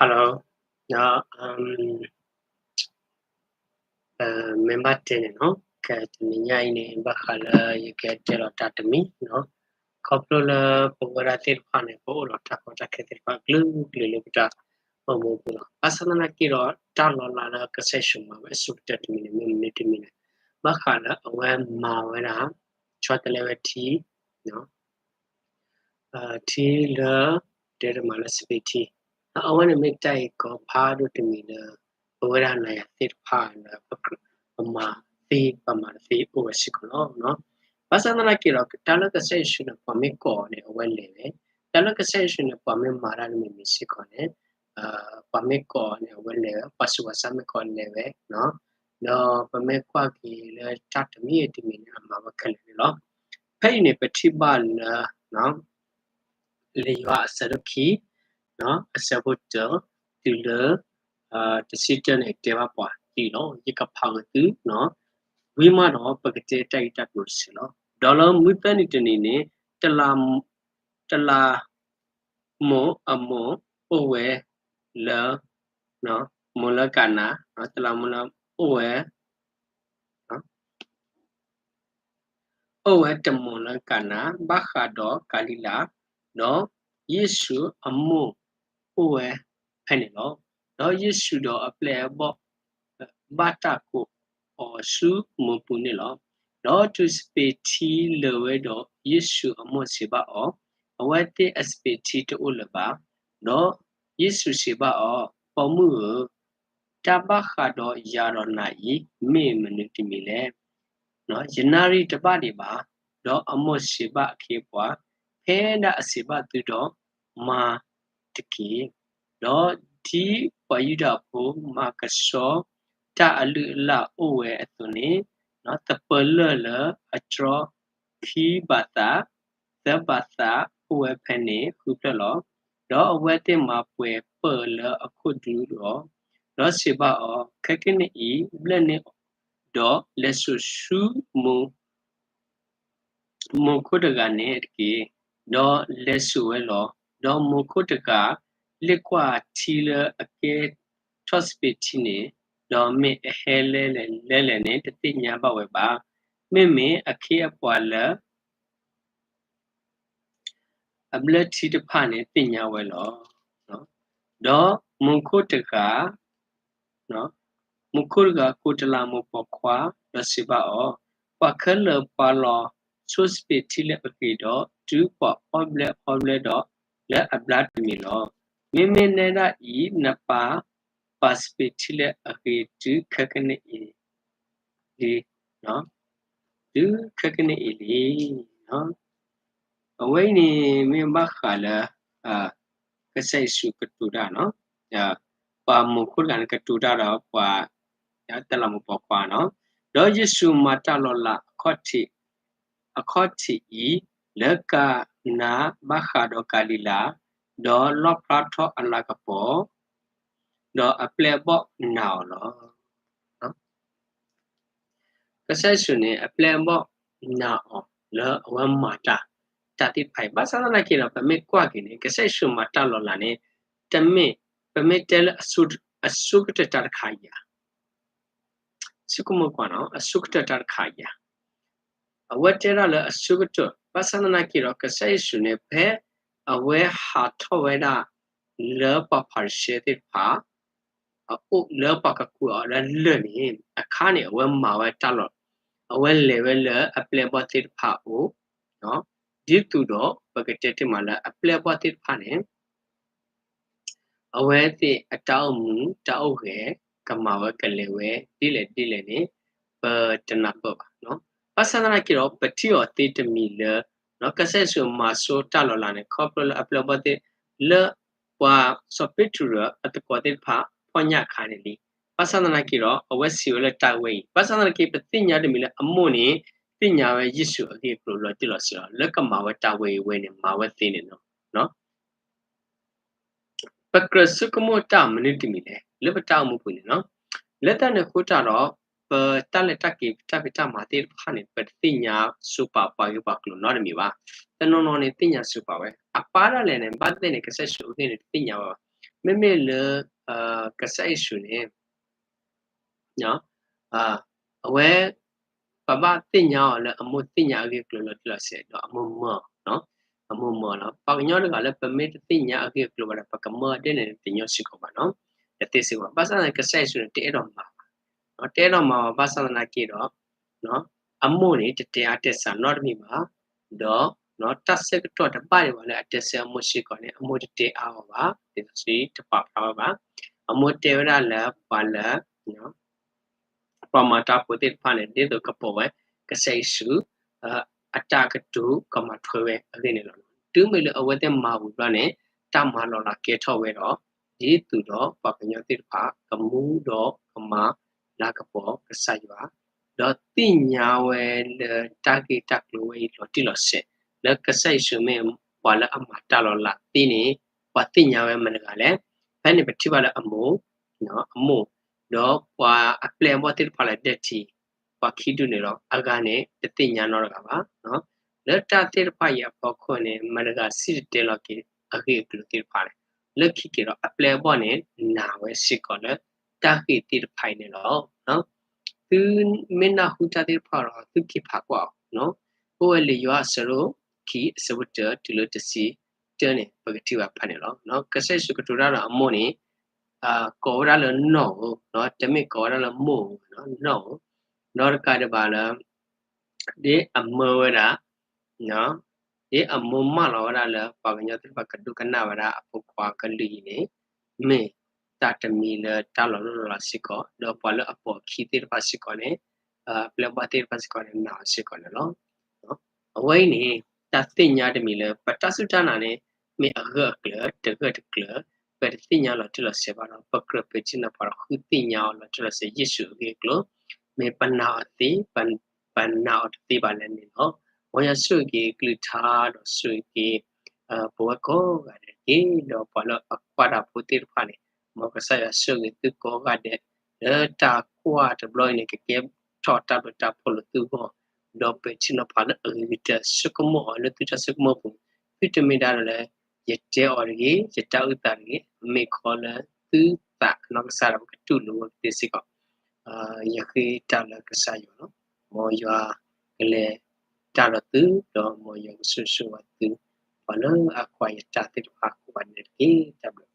Hello, မ့ၢ်ဘၣ်တဲန့ၣ်နီၤ, ကဲတနံၤညါအံၤန့ၣ် ဘၣ်ဃးလၢယကတဲလီၤတၢ်တမံၤနီၤ, ခီဖျိလၢပဝဲဒၣ်သ့ၣ်တဖၣ်န့ၣ် ပအိၣ်ဒီးတၢ်ကီတၢ်ခဲသ့ၣ်တဖၣ်ကလုာ်ကလုာ်လၢပတၢ်အိၣ်မူပူၤလီၤ. ဘၣ်ဆၣ်သနာ်က့ဒီး တၢ်လီၤလးလၢကစၢ်ယ့ၣ်ၡူးမၤဝဲအဆိကတၢၢ်တမံၤန့ၣ် မ့ၢ်မနုၤတမံၤလဲၣ်, ဘၣ်ဃးလၢအဝဲမၤဝဲဒၣ် ဆီတလဲဝဲထံ ထံလၢ တဲတမၤလၢစပံးထံ, အဝဲန့ၣ်မ့ၢ်တၢ်အံၤကီဖးဒိၣ်တမံၤလၢ ပဝဲဒၣ်နၤယၤသ့ၣ်တဖၣ်လၢ ပမၤသ့ပမၤတသ့အိၣ်ဝဲစ့ၢ်ကီးလီၤ. ဘၣ်ဆၣ်သနာ်က့ဒီး တၢ်လၢကစၢ်ယ့ၣ်ၡူးန့ၣ် ပှၤမ့ၢ်ကိးအီၤန့ၣ် အဝဲလဲၤဝဲ, တၢ်လၢကစၢ်ယ့ၣ်ၡူးန့ၣ် ပှၤမ့ၢ်မၤတၢ်တမံၤမံၤစ့ၢ်ကီးန့ၣ် ပှၤမ့ၢ်ကိးအီၤန့ၣ် အဝဲလဲၤဝဲ, ပှၤဆူးပှၤဆါမ့ၢ်ကိးလဲၤဝဲ, ဒီးပမ့ၢ်ကွၢ်က့ၤလၢတၢ်တမံၤတမံၤန့ၣ် အမၤဝဲခဲလၢာ်န့ၣ်လီၤ. ဖဲအံၤန့ၣ် ပထံၣ်ဘၣ်လၢ လံာ်ယိၤဟၣ်အဆၢဒိၣ်ခံ အဆၢဖိတၢ တုၤလၢ တဆံတၢန့ၣ် တဲဘၣ်ပှၤဒ်အံၤလီၤ. ယကဖးဝဲသု ဝံၤမးဒီး ပကတဲတၢ်ဂ့ၢ်တၢ်ကျိၤတစဲးလီၤ. ဒီးလၢမုၢ်သၢနံၤတနံၤန့ၣ် တလး တလးမိၢ်အမိၢ်အိၣ်ဝဲလၢ မိၢ်လၢကနၤ, တလးမိၢ်လၢအိၣ်ဝဲ အိၣ်ဝဲတမိၢ်လၢကနၤ ဘၣ်ဃးဒီးကၤလံၤလး, ဒီးယ့ၣ်ၡူးအမိၢ်အိၣ်ဝဲဖဲန့ၣ်လီၤ. ဒီးယ့ၣ်ၡူးဒီးအပျဲၢ်အဘီၣ် ဘၣ်တၢ်ကိးအီၤဆူမူပူၤန့ၣ်လီၤ. ဒီးတုၤစပံးထံလၢာ်ဝဲဒီး ယ့ၣ်ၡူးအမိၢ်စံးဘၣ်အီၤ, အဝဲသ့ၣ်အစပံးထံတအိၣ်လၢၤဘၣ်. ဒီးယ့ၣ်ၡူးစံးဘၣ်အီၤ, ပိာ်မုၣ်ဧၢ, တၢ်ဘၣ်ဃးဒီးယၤဒီးနၤအံၤ မ့ၢ်မနုၤတမံၤလဲၣ်. ယနၣ်ရံၣ်တဘၣ်ဒံးဘၣ်. ဒီးအမိၢ်စံးဘၣ်အခ့အပှၤ, ဖဲဒၣ်အစံးဘၣ်သုဒီး မၤတက့ၢ်. ဒီးဒ်ပှၤယူဒၤဖိမၤကဆှီတၢ်အလုၢ်အလၢ်အိၣ်ဝဲအသိးန့ၣ်, သပၢၤလၢၢ်လၢအတြီခံဘးသး, သၢဘးသးအိၣ်ဝဲဖဲန့ၣ်ဃုဖျၢၣ်လီၤ. ဒီးအဝဲသ့ၣ်မၤပှဲၤပၢၢ်လၢအခိၣ်ဒူလီၤ. ဒီးစံးဘၣ်အီၤ, ခဲကနံၣ်အံၤ ဘျဲၣ်န့ၢ်ဒီးလဲၤစိာ်ဆူ မိၢ်ခိၣ်တဂၤန့ၣ်တက့ၢ်. ဒီးလဲၤစိာ်ဝဲလီၤ. ဒီးမိၢ်ခိၣ်တဂၤ လ့ၣ်ကွၢ်ထံလၢအကဲထီၣ်စပံးထံန့ၣ်, ဒီးမ့ၢ်အဟဲလဲၤလဲၤလဲၤလဲၤန့ၣ် တသ့ၣ်ညါဘၣ်ဝဲဘၣ်. မ့မ့ၢ်အခ့အပှၤလၢ အဘျၢထံတဖၣ်န့ၣ်သ့ၣ်ညါဝဲလီၤ. ဒီးမိၢ်ခိၣ်တဂၤ မိၢ်ခိၣ်တဂၤကိးတလးမိၢ်ပိာ်ခွါ ဒီးစံးဘၣ်အီၤ, ပှၤခဲလၢာ်ပှၤလီၤဆိစပံးထံလၢအဂ့ၤဒီး တုၤပှၤအီၣ်ဘျဲၣ်အီဘျဲၣ်ဒီး လၢအဘျါတမံၤလီၤ. မ့မ့ၢ်နဲဒၣ်အံၤ နပာ်ပာ်စပံးထံလၢအဂ့ၤတုၤခဲကနံၣ်အံၤလံ, တုၤခဲကနံၣ်အံၤလံ. အဝဲအံၤန့ၣ်မ့ၢ်ဘၣ်ဃးလၢ ကစၢ်ယ့ၣ်ၡူးကတိၤတၢ်နီၤ, ပှၤမိၢ်ခိၣ်တဂၤန့ၣ်ကတိၤတၢ်ဒီးပှၤ တလးမိၢ်ပိာ်ခွါနီၤ, ဒီးယ့ၣ်ၡူးမၤတၢ်လီၤလး အခီၣ်ထံးအံၤ လၢကၤနါဘၣ်ဃးဒီးကၤလံၤလး, ဒီးလီၣ်ဖျါထီၣ်အလၤကပီၤ ဒီးအပျဲၢ်အဘီၣ်နာ်အီၤလီၤ. ကစၢ်ယ့ၣ်ၡူးန့ၣ် အပျဲၢ်အဘီၣ်နာ်အီၤလၢအဝဲမၤတၢ် တၢ်သ့ၣ်တဖၣ်အံၤ, ဘၣ်ဆၣ်သနာ်က့ဒီး ပမ့ၢ်ကွၢ်က့ၤန့ၣ် ကစၢ်ယ့ၣ်ၡူးမၤတၢ်လီၤလးန့ၣ် တမ့ၢ် ပမ့ၢ်တဲလၢအဆိကတၢၢ်တၢ်တခါအံၤဧါ, ဆိကမိၣ်ကွၢ်နီၤ, အဆိကတၢၢ်တၢ်တခါအံၤဧါ. အဝဲတဲဒၣ်လၢအဆိကတၢၢ်, ဘၣ်ဆၣ်သနာ်က့ဒီး ကစၢ်ယ့ၣ်ၡူးန့ၣ် ဖဲအဝဲဟးထီၣ်ဝဲဒၣ် လၢပှၤဖၤရံၤၡဲသ့ၣ်တဖၣ် အအိၣ်လၢပှၤကကူးအီၤလၢလၢၢ်န့ၣ် အခါန့ၣ် အဝဲမၤဝဲတၢ်လီၤ, အဝဲလဲၤဝဲလၢအပျဲၢ်အဘီၣ်သ့ၣ်တဖၣ်အအိၣ်, ဒ်သိးဒီး ပကတဲတ့ၢ်မးလၢအပျဲၢ်အဘီၣ်သ့ၣ်တဖၣ်န့ၣ် အဝဲသ့ၣ်အတၢ်အိၣ်မူတၢ်အိၣ်ဂဲၤ ကမၤဝဲကလဲၤဝဲဒ်လဲၣ်ဒ်လဲၣ်န့ၣ် ပတနၢ်ပၢၢ်ဘၣ်. ဘၣ်ဆၣ်သနာ်က့ဒီး ပထံၣ်အီၤသ့တမံၤလၢ ကစၢ်ယ့ၣ်ၡူးမၤဆိတၢ်လီၤလးန့ၣ် ခီဖျိလၢအပျဲၢ်အဘီၣ်သ့ၣ် လၢပှၤစီၤပ့းတရူးအသကိးသ့ၣ်တဖၣ် ဖီၣ်ညၣ်အခါန့ၣ်လံ. ဘၣ်ဆၣ်သနာ်က့ဒီး အဝဲစံးဝဲလၢတၢ်ဝဲအံၤ, ဘၣ်ဆၣ်သနာ်က့ ပသ့ၣ်ညါတမံၤလၢအမိၢ်န့ၣ် သ့ၣ်ညါဝဲယ့ၣ်ၡူးအဂ့ၢ်အကျိၤလီၤတံၢ်လီၤဆဲးလီၤ လၢကမၤဝဲတၢ်ဝဲအံၤဝဲန့ၣ် မၤဝဲသ့န့ၣ်လီၤ. ပကြၢးဆိကမိၣ်တၢ်မနုၤတမံၤလဲၣ် လၢပတၢ်အိၣ်မူပူၤန့ၣ်လီၤ. လၢတၢ်န့ၣ်အဃိတၢ်ဒီး ပတၢ်လဲၤတၢ်က့ၤ ပတၢ်ဖံးတၢ်မၤသ့ၣ်တဖၣ်န့ၣ် ပတသ့ၣ်ညါစူးပာ်ပှၤဂ့ၢ်ပှၤကျိၤနီတမံၤဘၣ်. တနီၤနီၤန့ၣ်သ့ၣ်ညါစူးပာ်ဝဲ အပၢ်ဒၣ်လဲာ်န့ၣ် ဘၣ်သ့ၣ်သ့ၣ်န့ၣ် ကစၢ်ယ့ၣ်ၡူးအဂ့ၢ်န့ၣ် တသ့ၣ်ညါဝဲဘၣ်. မ့မ့ၢ်လၢ ကစၢ်ယ့ၣ်ၡူးန့ၣ် အဝဲ ပဘၣ်သ့ၣ်ညါအီၤလၢအမိၢ်သ့ၣ်ညါအဂ့ၢ်အကျိၤလီၤတံၢ်လီၤဆဲး ဒီးအမိၢ်မၢအီၤ, အမိၢ်မၢအီၤလီၤ. ပှၤကညီတဂၤလၢပမ့ၢ်တသ့ၣ်ညါအဂ့ၢ်အကျိၤဘၣ်ဒီး ပကမၢအီၤဒ်န့ၣ်တညီစ့ၢ်ကီးဘၣ်နီၤ, တသ့စ့ၢ်ကီးဘၣ်. ဘၣ်ဆၣ်သနာ်က့ ကစၢ်ယ့ၣ်ၡူးန့ၣ် တအဲၣ်ဒိးမၤဘၣ်, တအဲၣ်ဒိးမၤဘၣ် ဘၣ်ဆၣ်သနာ်က့ဒီး အမိၢ်န့ၣ် တတဲအါတဲစှၤနီတမံၤဘၣ်, ဒီး တၢ်ဆၢကတီၢ်တဘၣ်ဒံးဘၣ်လၢအတဲဆၢအမိၢ်စ့ၢ်ကီးန့ၣ် အမိၢ်တတဲအါအီၤဘၣ်, ဒ်သိးစံးတပာ်ဖျါဝဲဘၣ်. အမိၢ်တဲဝဲဒၣ်လၢပှၤလၢ ပှၤမၤတၢ်ဖိသ့ၣ်တဖၣ်န့ၣ် ဒ်သိးကပိာ်ဝဲ ကစၢ်ယ့ၣ်ၡူး အတၢ်ကတိၤကမၤထွဲဝဲအဂ့ၢ်န့ၣ်လီၤ. တုၤမ့ၢ်လၢအဝဲသ့ၣ်မၤဝံၤဘျီန့ၣ် တၢ်မၤလီၤလးကဲထီၣ်ဝဲဒီး ဒ်သိးဒီးပှၤကညီသ့ၣ်တဖၣ် ကမူဒီးကမၤလၤကပီၤကစၢ်ယွၤ, ဒီးသ့ၣ်ညါဝဲလၢတၢ်ဂ့ၢ်တၢ်ကျိၤဝဲအံၤလီၤတံၢ်လီၤဆဲး, လၢကစၢ်ယ့ၣ်ၡူးမ့ၢ်ပှၤလၢအမၤတၢ်လီၤလးသ့န့ၣ် ပှၤသ့ၣ်ညါဝဲမတၤတဂၤလဲၣ်. ဖဲန့ၣ်ပထံၣ်ဘၣ်လၢအမိၢ်, အမိၢ်, ဒီးပှၤအပျဲၢ်အဘီၣ်သ့ၣ်တဖၣ်လၢဒဲးထံး ပှၤခံဒူၣ်န့ၣ်လီၤ. အဂၤန့ၣ် တသ့ၣ်ညါနီတဂၤဘၣ်. လၢတၢ်သ့ၣ်တဖၣ်အံၤအဖီခိၣ်န့ၣ် မတၤတဂၤစံၣ်တဲၤတဲလီၤက့ၤအဂ့ၢ်အကျိၤသ့ၣ်တဖၣ်လဲၣ်. လၢခံက့ၤဒီး အပျဲၢ်အဘီၣ်န့ၣ် နာ်ဝဲစ့ၢ်ကီးလၢတၢ်ဂ့ၢ်သ့ၣ်တဖၣ်အံၤန့ၣ်လီၤ. သုမ့ၢ်နၢ်ဟူတၢ်သ့ၣ်တဖၣ်ဒီး သုက့ၤဖးကွၢ်အီၤ, အိၣ်ဝဲလံာ်ယိၤဟၣ်အဆၢဒိၣ်ခံ အဆၢဖိတၢတုၤလၢတဆံတၢန့ၣ် ပကထံၣ်ဘၣ်ဖဲန့ၣ်လီၤ. ကစၢ်ယ့ၣ်ၡူးကတိၤတၢ်ဒီးအမိၢ်န့ၣ် ကိးဝဲဒၣ်လၢနီၢ်ဧၢ, တမ့ၢ်ကိးဝဲဒၣ်လၢမိၢ်ဧၢ, နီၢ်ဧၢ, ဒီးတကးဒံးဘၣ်လၢ ဒ်အမၢဝဲဒၣ် ဒ်အမိၢ်မၢလီၤဝဲဒၣ်လၢ ပှၤကညီသ့ၣ်တဖၣ်ကဒိကနၣ်ဝဲဒၣ်အဖိခွါကလုၢ်အံၤန့ၣ် မ့ၢ်တၢ်တမံၤလၢတၢ်လီၤလိၢ်လီၤလးစ့ၢ်ကီး, ဒီးပှၤလၢအပိာ်အခံသ့ၣ်တဖၣ်စ့ၢ်ကီးန့ၣ် အပျဲၢ်အဘီၣ်သ့ၣ်တဖၣ်စ့ၢ်ကီးန့ၣ် နာ်အီၤစ့ၢ်ကီးန့ၣ်လီၤ. အဝဲအံၤန့ၣ် တၢ်သ့ၣ်ညါတမံၤလၢ ပတၢ်စူၢ်တၢ်နာ်န့ၣ် မ့ၢ်အဂၢၢ်အကျၢၤ တဂၢၢ်တကျၢၤ ပတသ့ၣ်ညါလီၤတံၢ်လီၤဆဲးဘၣ်ဒီး ပကြၢးပဲာ်ထံနီၤဖးဒီးဃုသ့ၣ်ညါအီၤလီၤတံၢ်လီၤဆဲး ယ့ၣ်ၡူးအဂ့ၢ်အကျိၤ, မ့ၢ်ပနာ်အီၤသ့ ပနာ်အီၤတသ့ဘၣ်လဲၣ်န့ၣ်လီၤ. မ်ယွၤဆိၣ်ဂ့ၤက့ၤအကလုၢ်ကထါဒီးဆိၣ်ဂ့ၤက့ၤ ပဝဲကိးဂၤဒဲးတက့ၢ်. ဒီးပှၤလၢအကွၢ်တၢ်ဖိသ့ၣ်တဖၣ်န့ၣ် မ်ကစၢ်ယွၤဆိၣ်ဂ့ၤသုကိးဂၤဒဲး လၢတၢ်ကွၢ်တဘျီအံၤန့ၣ် ကကဲထီၣ်တၢ်ဘျုးတၢ်ဖှိၣ်လၢသုဂီၢ်, ဒီးပဲာ်ထံနီၤဖးလၢအဂ့ၤကတၢၢ် ဆိကမိၣ်အီၤလၢသုတၢ်ဆိကမိၣ်ပူၤ, သုတမ့ၢ်ဒၣ်လၢ ယတဲအီၤတဂ့ၤ, ယတၢ်အုၣ်သးတဂ့ၤ, မ့ၢ်ခီလၢသုသးနီၢ်ကစၢ်ဒၣ်ဝဲကတူၢ်လိာ်ဝဲကသ့စ့ၢ်ကီး, ယဃ့တၢ်လၢကစၢ်ယွၤလီၤ. မ်ယွၤကလဲၤတၢ်ဒီးသု, ဒီးမ်ယွၤကဆိၣ်ဂ့ၤဆိၣ်ဝါသု, ပှၤလၢအကွၢ်ယတၢ်သ့ၣ်တဖၣ်ကိးဂၤဒဲးတက့ၢ်. တၢ်ဘျုး